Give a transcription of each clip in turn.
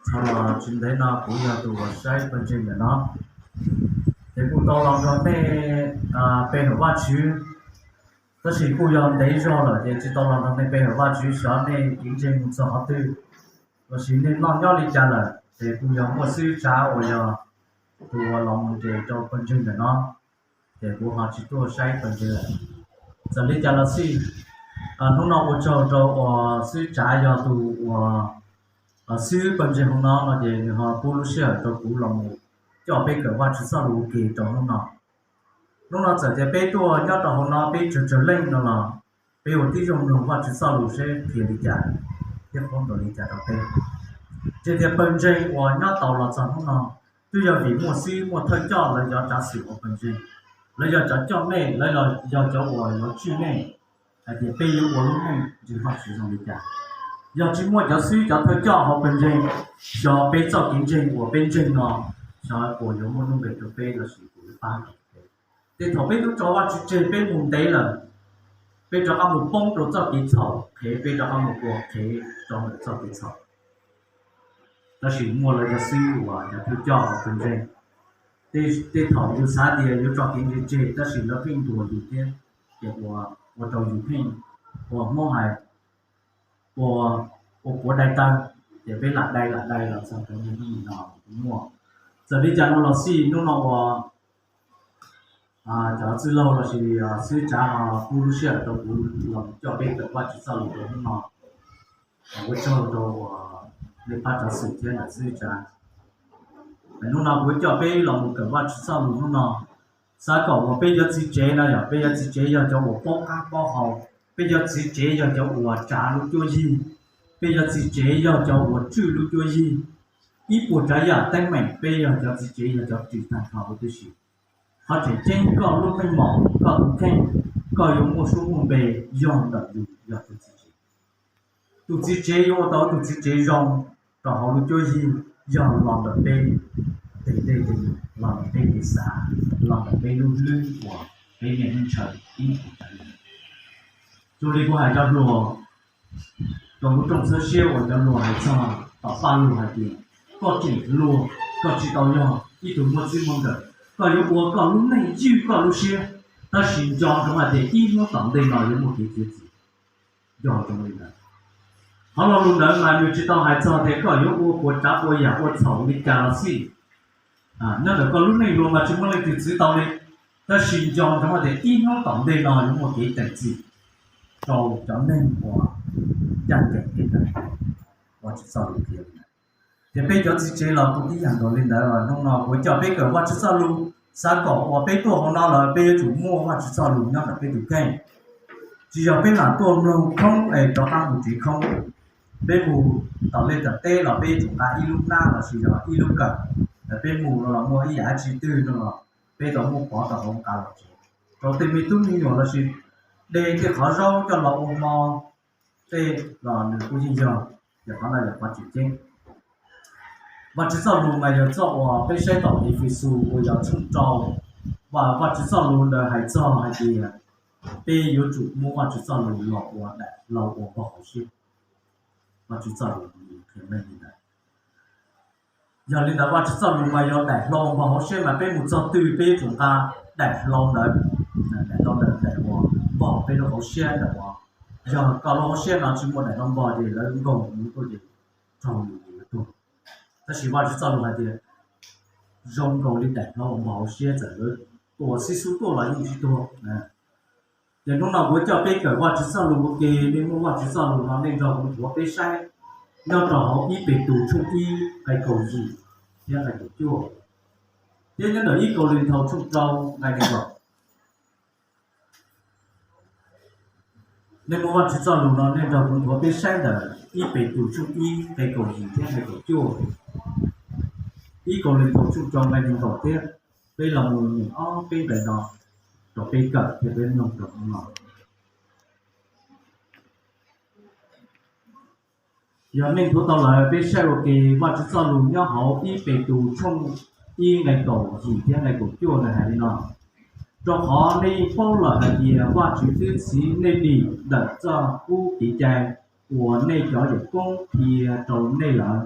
Tsis ntev no kuv yog tus uas saib pawg ntseeg ntawm no, ces kuj tau los nrog nej pe hawm Vajtswv. Tab sis kuj yog ntev zog lawm ces tsis tau los nrog nej pe hawm Vajtswv, xyov nej kev ntseeg mus txog qhov twg lossis nej noj nyob li cas lawm. Ces kuj yog muaj xib hwb Tsav uas yog tus uas los mus nres rau pawg ntseeg ntawm no, ces kuv ho tsis tuaj saib pawg ntseeg lawm. Txawm li cas los xij, hnub no ua tsaug rau uas xib hwb Tsav yog tus uas xib hwb pawg ntseeg hauv no no ces nws ho pub lub sij hawm rau kuv los mus coj peb kawm Vajtswv txoj lus ua ke rau hnub no. Hnub no txawm tias peb tuaj nyob rau hauv no peb tsawg tsawg leej no los peb ua tib zoo mloog Vajtswv txoj lus seb qhia li cas thiab qhuab ntuas li cas rau peb. Ces tias pawg ntseeg uas nyob tau los txog hnub no twb yog vim muaj xib hwb muaj thawj coj lawv cov tsav xwm hauv pawg ntseeg, lawv yog cov coj nej, lawv yog cov uas yuav tswj nej hais tias peb yuav ua lub neej ntseeg Vajtswv zoo li cas. Yog tsis muaj cov xib hwb cov thawj coj hauv pawg ntseeg, xyov peb txoj kev ntseeg uas peb ntseeg no, xyov puas yuav muaj lub npe rau peb lossis puas yuav pab rau peb. Ces thaum peb twb tso Vajtswv tseg peb mus ntev lawm, peb rov qab mus poob rau txoj kev txhaum, qhev peb rov qab mus ua qhev rau ntawm txoj kev txhaum. Tab sis muaj lawv cov xib hwb uas cov thawj coj hauv pawg ntseeg, tej thaum yus xav tias yuav tso kev ntseeg tseg tab sis lawv pheej ntuas yus thiab, ces ua rau yus pheej ua Hmoob hais ua, ua puav dai taw, ces peb lam dai lam dai los txog rau niaj hnub no kuv muaj. Txawm li cas no los xij hnub no uas cov txwj laug lossis xib hwb Tsav ho pub lub sij hawm rau kuv los coj peb kawm Vajtswv txoj lus rau hnub no. Ua tsaug rau uas nej pab tsav xwm thiab ntawm xib hwb Tsav. Hnub no kuv coj peb los mus kawm Vajtswv txoj lus hnub no, xav kom uas peb cov txiv tsev no yog peb cov txiv tsev yog cov uas paub qab paub hau, peb cov txiv tsev yog cov uas tsav lub cuab yig, peb cov txiv tsev yog cov uas tswj lub cuab yig. Ib puas tsav yam teeb meem peb yog cov txiv tsev yog cov ris tag nrho huv tib si. Qhov tseem ceeb koj lub meej mom, koj tus kheej, koj yuav muaj suab muaj npe yog ntawm yus yog tus txiv tsev. Tus txiv tsev yuav ua tau tus txiv tsev zoo rau hauv lub cuab yig yog los ntawm peb tes dej tes num, los ntawm peb kev xav, los ntawm peb lub hlwb uas peb niaj hnub ntshaw ib puas tsav yam. Zoo li kuv hais cov hluas rau lub rooj txhawb siab uas cov hluas hais txog tom Paj Lug hais tias, koj tseem hluas, koj tsis tau yog ib tug muaj txij muaj nkawm, koj yuav ua koj lub neej ywj koj lub siab, tab sis nco ntsoov hais tias ib hnub tom ntej no yuav muaj kev txiav txim. Nco ntsoov li ntawd. Qhov lo lus ntawd mas nws tsis tau hais txog tias koj yuav ua puas tsav ua yam ua txhaum li cas los xij. Nyob ntawm koj lub neej hluas mas tsis muaj leej twg txwv tau li, tab sis nco ntsoov hais tias ib hnub tom ntej no yuav muaj kev teem txim rau cov neeg uas ncaj ncees li ntawd. Vajtswv txoj lus qhia li ntawd. Ces peb cov txiv tsev los kuj tib yam nkaus li ntawd, hnub no kuv coj peb kawm Vajtswv txoj lus, xav kom uas peb tuaj hauv no lawm peb yuav tsum muaj Vajtswv txoj lus nyob ntawm peb tus kheej. Tsis yog peb lam tuaj mloog khoob es rov qab mus tsev khoob. Peb mus tom liaj tom teb los peb yuav tsum nqa ib lub hnab lossis yog ib lub kawm, peb mus no los muaj ib yam dab tsi twg no los peb tau muaj pov tau hauv nqa los tsev. Rau tej me tub me nyuam lossis de tej qhov zaub coj los ua hmo tej los nws kuj yeej yog, yog qhov no yog qhov tseem ceeb. Vajtswv txoj lus mas yog txoj uas peb saib tom Efexus uas yog tshooj rau, Vajtswv txoj lus ntawd hais txog hais tias peb yuav tsum muab Vajtswv txoj lus los ua daim hlau ua npog hauv siab. Vajtswv txoj lus qhia meej li ntawd. Yog li ntawd Vajtswv txoj lus mas yog daim hlau ua npog hauv siab mas peb mus txog twg peb yuav tsum nqa daim hlau ntawd, daim hlau ntawd daim uas npog peb lub hauv siab ntawm uas yog koj lub hauv siab no tsis muaj daim hlau npog ces lawv nkaug mus tuaj ces raug lwm yus tuag. Tab sis Vajtswv txoj lus hais tias zoo nkaus li daim hlau ua npog hauv siab, txawm lawv tua xib xub tuaj los yeej tsis tuag. Ces hnub no kuv coj peb kawm Vajtswv txoj lus ua ke, nej muaj Vajtswv txoj lus no nej nrog kuv nthuav peb saib nyob rau hauv ib Petus tshooj ib nqe kaum yim thiab nqe kaum cuaj, thiab nyob ntawm ib Kauleethaus tshooj rau nqe nees nkaum. Nej muaj Vajtswv txoj lus no nej nrog kuv nthuav peb saib ntawm ib Petus tshooj ib nqe kaum yim thiab nqe kaum cuaj, ib Kauleethaus tshooj rau nqe nees nkaum thiab. Peb los mus nyeem ob peb nqe no rau peb kawm thiab peb mloog rau hnub no. Yog nej nthuav tau lawm peb saib ua ke Vajtswv txoj lus nyob hauv ib Petus tshooj ib nqe kaum yim thiab nqe kaum cuaj ntawd hais li no: Rau qhov nej yeej paub lawm hais tias Vajtswv twb txhiv nej dim ntawm txoj qub kev cai uas nej cov yawm koob qhia rau nej lawm.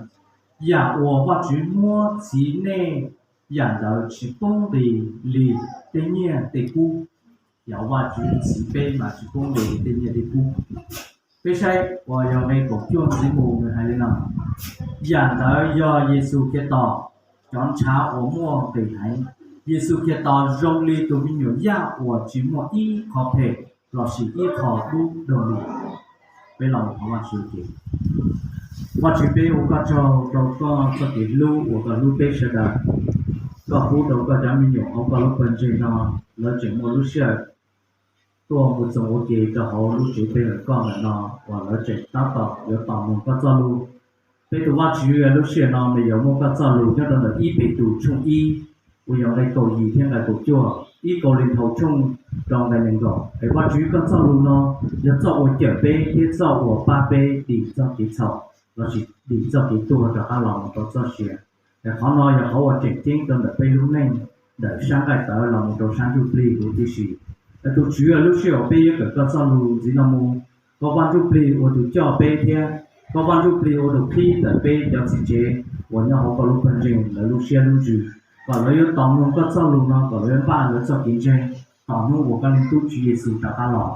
Yam uas Vajtswv muab txhiv nej, yam ntawd tsis poob nqis li tej nyiaj tej kub. Yam uas Vajtswv txhiv peb mas tsis poob nqis li tej nyiaj tej kub. Peb saib uas yog nqe kaum cuaj ntxiv mus nws hais li no: Yam ntawd yog Yexus Khetos, cov ntshav uas muaj nqis heev. Yexus Khetos zoo li tus me nyuam yaj uas tsis muaj ib qho phem lossis ib qho dub doog li. Peb los mus thov Vajtswv. Vajtswv, peb ua koj tsaug rau koj txoj kev hlub uas koj hlub peb sawv daws. Koj pub rau koj cov me nyuam hauv koj lub pawg ntseeg no, lawv tseem muaj lub sij hawm tuaj mus txoos ua ke rau hauv lub tsev peb lawm koj ntawm no, uas lawv tseem tab tom yuav tos mloog koj txoj lus. Peb tus Vajtswv, lub sij hawm no nws yuav muaj koj txoj lus nyob rau ntawm ib Petus tshooj ib, uas yog nqe kaum yim thiab nqe kaum cuaj, ib Kauleethaus tshooj rau nqe nees nkaum. Es Vajtswv, koj txoj lus no yog txoj uas cawm peb thiab txoj uas pab peb dim txoj kev txhaum lossis dim txoj kev tuag rov qab los mus rau txoj sia. Es qhov no yog qhov uas tseem ceeb rau ntawm peb lub neej, ntawm sab nqaij tawv los mus rau sab ntsuj plig huv tib si. Es tus Tswv, lub sij hawm peb yuav kawm koj txoj lus ntxiv no mus, koj Vaj Ntsuj Plig ua tus coj peb thiab koj Vaj Ntsuj Plig ua tus qhib ntawm peb cov txiv tsev uas nyob hauv koj lub pawg ntseeg lawv lub siab lub ntsws, kom lawv yuav tos mloog koj txoj lus no, kom lawv yuav npaj lawv txoj kev ntseeg tos hnub uas koj Leej Tub Tswv Yexus rov qab los,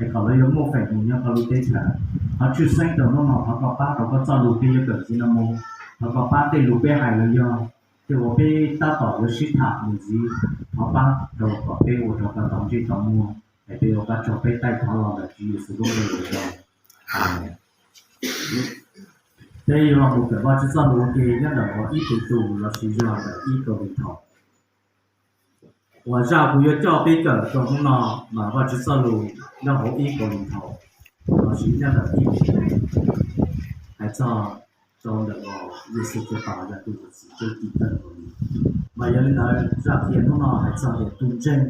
es kom lawv yuav muaj feem mus nyob koj lub teb chaws. Thov tshwj xeeb rau hnub no, thov koj pab rau koj txoj lus peb yuav kawm ntxiv no mus, thov koj pab tej lus peb hais los yog tej uas peb tab tom yuav sib tham mus ntxiv, thov pab rau kom peb ua rau koj tau ntsej tau muag. Es peb ua koj tsaug, peb taij thov los ntawm Tswv Yexus lub npe los. Amees. Peb yuav los mus kawm Vajtswv txoj lus ua ke nyob ntawm ib Petus lossis yog ntawm ib Kauleethaus. Uas zaj kuv yuav coj peb kawm rau hnub no mas Vajtswv txoj lus nyob hauv ib Kauleethaus lossis nyob ntawm ib Petus, hais txog rau ntawm uas Yexus Khetos yog tus uas txhiv peb dim tawm los li. Mas yog li ntawd zaj qhia hnub no hais txog tias tus ntseeg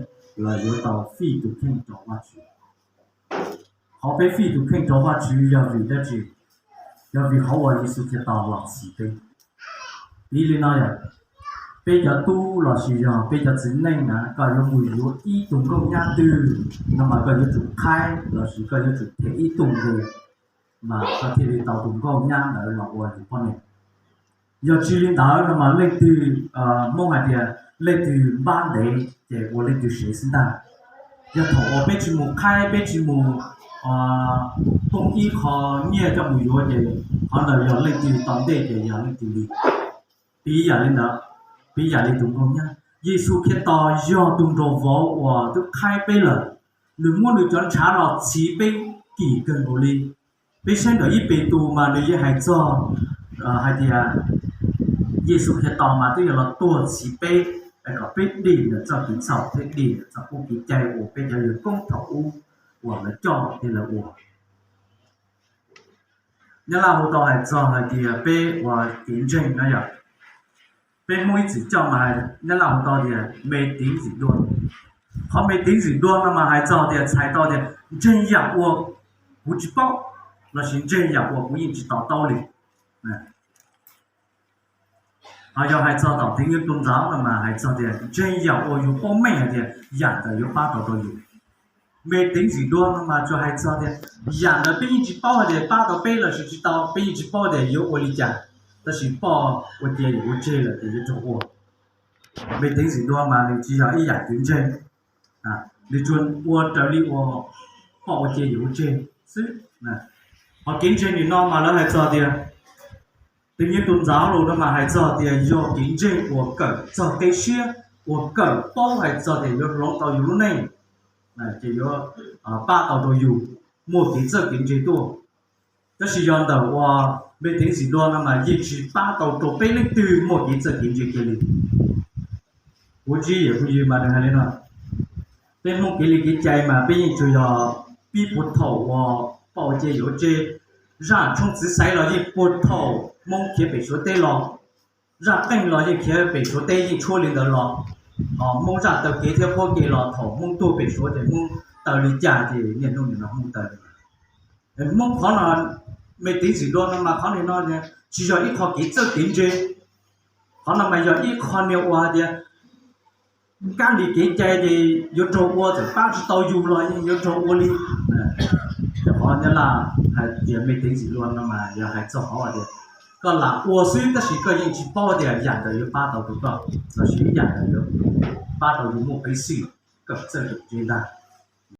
los yuav tau fij tus kheej rau Vajtswv. Qhov peb fij tus kheej rau Vajtswv yog vim dab tsi? Yog vim qhov uas Yexus Khetos los txhiv peb. Piv li no yom, peb cov tub lossis yog peb cov txiv neej na, koj yuav mus yuav ib tug nkauj nyab twg no mas koj yuav tsum qhaib lossis koj yuav tsum them ib tug nqe, mas koj thiaj li tau tus nkauj nyab ntawd los ua yus poj niam. Yog tsis li ntawd no mas leej twg, Hmoob hais tias leej twg npab ntev ces ua leej twg sev xwb ntag. Yog thaum uas peb tsis mus qhaib, peb tsis mus poob ib qho nyiaj coj mus yuav ces qhov ntawd yog leej twg tau ntej ces yog leej twg li. Piv yam li ntawd, piv yam li tus nkauj nyab, Yexus Khetos yog tus nraug vauv uas twb qhaib peb lawm, nws muab nws cov ntshav los txhiv peb kim kawg nkaus li. Peb saib ntawm ib Petus mas nws yeej hais txog hais tias Yexus Khetos mas twb yog los tuag txhiv peb, kom peb dim ntawm txoj kev txhaum thiab dim ntawm txoj kub kev cai uas peb cov yawg koob thaum ub uas lawv coj thiab lawv ua. Nyab Laj hu tau hais txog hais tias peb ua kev ntseeg no yom, peb Hmoob ib txwm coj mas Nyab Laj hu tau tias me tiv ntxim dua. Qhov me tiv ntxim dua no mas hais txog tias txhais tau tias ntseeg yam uas kuv tsis paub lossis ntseeg yam uas kuv yeej tsis to taub li. Ho yog hais txog tom tiv nyuj tus ntxauv no mas hais txog tias ntseeg yam uas yus paub meej hais tias yam ntawd yuav pab tau rau yus. Me tiv ntxim dua no mas tsuas hais txog tias yam ntawd peb yeej tsis paub hais tias pab tau peb lossis tsis tau, peb yeej tsis paub tias yuav ua li cas, tab sis poj ua cia yus ua tseg lawm ces yuav raug ua. Me tiv ntxim dua mas nws tsis yog ib yam kev ntseeg, nws tsuas ua raws li uas poj ua cia yus ua tseg xwb. Ho kev ntseeg nim no mas lawv hais txog tias, tiv nyuj tus ntxauv lus no mas hais txog tias yog kev ntseeg uas kawm txog qib siab, uas kawm paub hais txog tias yuav hloov tau yus lub neej, ces yuav pab tau rau yus muaj kev txawj kev ntse tuaj. Tab sis yog ntawm uas me tiv ntxim dua no mas yeej tsis pab tau rau peb leej twg muaj kev txawj kev ntse kiag li. Kuv ntsib yam kuv yws mas nws hais li no, peb Hmoob kev li kev cai mas peb yeej tsuas yog pib puag thaum uas poj ua cia yus ua tseg, zaj tshoob txwv xaiv los yeej puag thaum Hmoob khiav pem Suav teb los, zaj qeej los yeej khiav pem Suav teb yeej tshuab li ntawd los, Hmoob zaj taw kev thiab qhuab ke los thaum Hmoob tuag pem Suav ces Hmoob taw li cas ces niaj hnub nim no Hmoob taw li. Hmoob qhov no, me tiv ntxim dua no mas qhov nim no tsis yog ib qho kev txawj kev ntse, qhov no mas yog ib qho niag uas hais tias kab li kev cai ces yuav raug ua, txawm pab tsis tau yus los yeej yuav raug ua li. Qhov Nyab Laj hais tias me tiv ntxim dua no mas yog hais txog qhov tias Koj lam ua xwb tab sis koj yeej tsis paub tias yam ntawd yuav pab tau rau koj los sis yam ntawd yuav pab tau yus muaj peev xwm kom txawj ntse ntag.